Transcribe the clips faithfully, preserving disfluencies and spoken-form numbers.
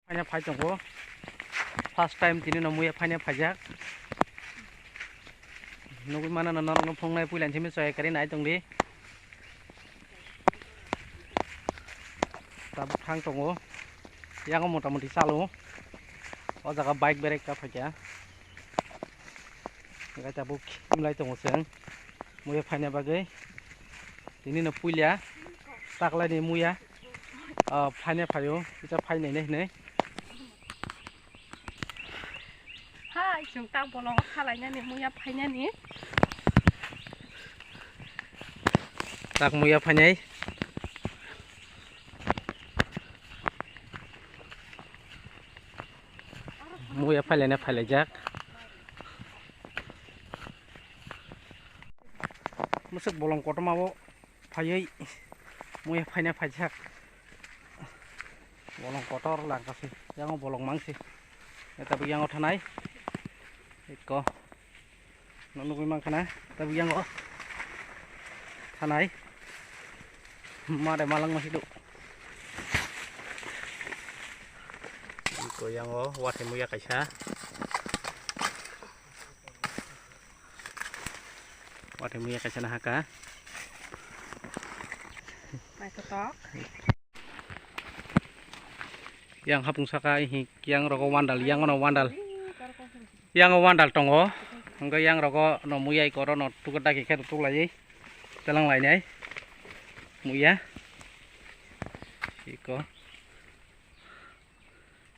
Phaina phai tongo. First time tini no muya phaina phaijak. Nugwi mano no norok no phungnai puila simi chaya kari nai tongdi. Tabuk thang tongo. Yango mota moti chalo. O jaga bike berek ta phaikha. Gai tabuk himlai tongo chwng. Muya phaina bagwi. Tini no puila taklai ni muya. Ah, phaina phaio. Kisa phainai nai hinui. Hai, chwng tak bolongo khalainani muya phainani. Tak muya phainai. Muya phailaina phailaijak. Mwswk bolong kotorma o phaiwi muya phaina phaijak. Bolong kotor langkha se, yango bolong mang se. Tabuk yango thanai. Eko. Nukgwi mankha na, tabuk yango thanai. Mare malangma hidu. Eko yango watwi muya kaisa. Watwi muya kaisa nahaka. Naithotok. Yang hapung saka, ihi, yang rogo wandal, yang ono wandal. Yang o wandal tongo. Hingke yang rogo no muya iko ro no tukur dagi khe tuklai. Telang lainai. Muya. Iko.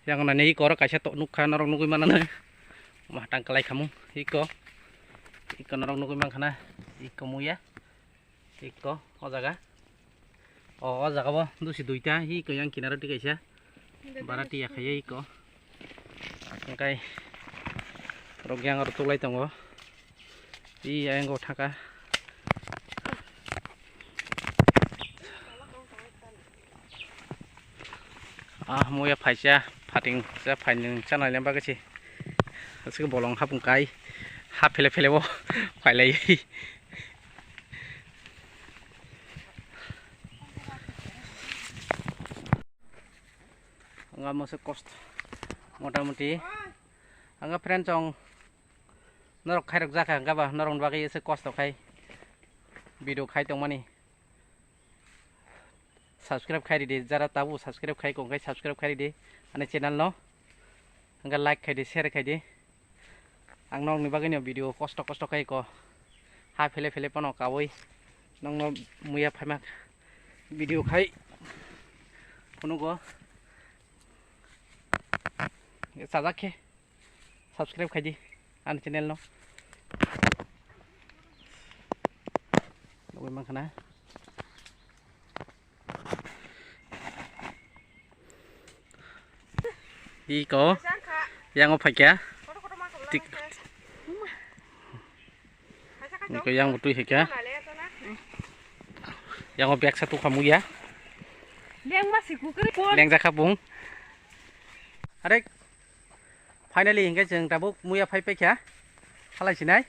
Yang nani iko ro kaisa tok nukha norok nugwi manana. Matang kalai khamung. Iko. Iko norok nugwi mankhana. Iko muya. Iko o jaga. O, o jaga bo dusi duita, hi khe yang kinaro twi kaisa. Bara tiya khaiya iko. Hingkai rok yang aro tuklai tongo. Hi yang go thaka. Ah, muya phaisa, phating sa phainung chana lemba gasi. Asik bolong hapung kai. Ha phele phele bo phailai. Ang masa kost. Mota moti. Ang friend chong. Norok khairok jakha, ang ba norok bagwi ese kosto khai. Video khai tongmani. Subscribe khai ridi, jara tabuk subscribe khai kong khai subscribe khai ridi. Ani channel no. Ang like khai di, share khai di. Ang nokni bagwi no video kosto kosto khai ko ha phele phele pono kaui nokno muya phaima video khai phunukgo chajak khe subscribe khai di ani channel no nugwi mankha na. Iko. Yang o phaikya. Tik. Iko yang o twi phaikya. Yang o bag sa tukha muya. Leng ma si kukri pon. Leng jakha bung. Arek. Finally, hingke chwng tabuk muya phai paikha, halai sinai.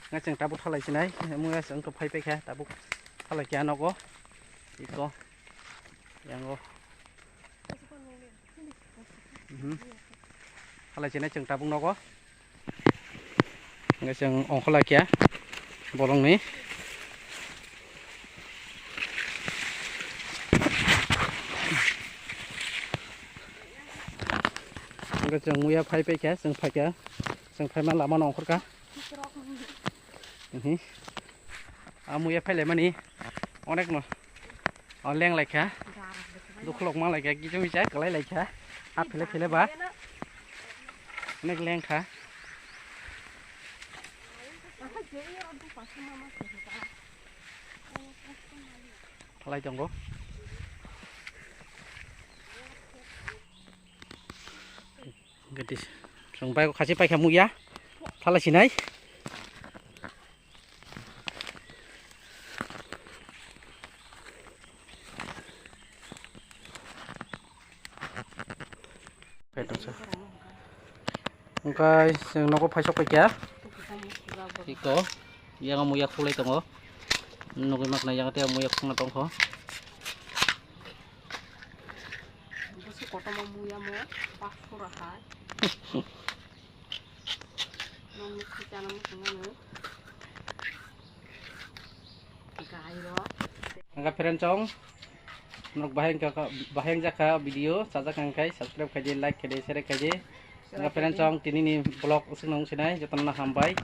Hingke chwng tabuk halai sinai, muya chwng khe phai paikha, tabuk halai khe nogo. Iko, yango. Mhm. Halai sinai chwng tabuk nogo. Hingke chwng ongkholai khe bolongni. Hingke chwng muya phai paikha, chwng phaikha, chwng phaima lama no ongkhorkha. Mhm. A muya phailaimani onekno. O leng laikha. Dukhulok ma laikha, kichu misa kwlai laikha. A phele phele ba. Onek lengkha. Phalai tongo. Gati. Chwng bai khachi paikha muya. Phalai sinai. Hingke chwng nogo phaisok paikha. Iko, yang muya khulai tongo. Nugwi maknai yang tei muya khungna tongkho. Kotorma muya mo, bak sora hai. Nong nuk khe chana muchung ano. Gai rok. Angka friend chong, nok baheng ka, baheng jaka video, sajak angkai, subscribe khaidi, like khaidi, share khaidi. Angka friend chong, tini ni vlog usung nong sinai, jotono hambai.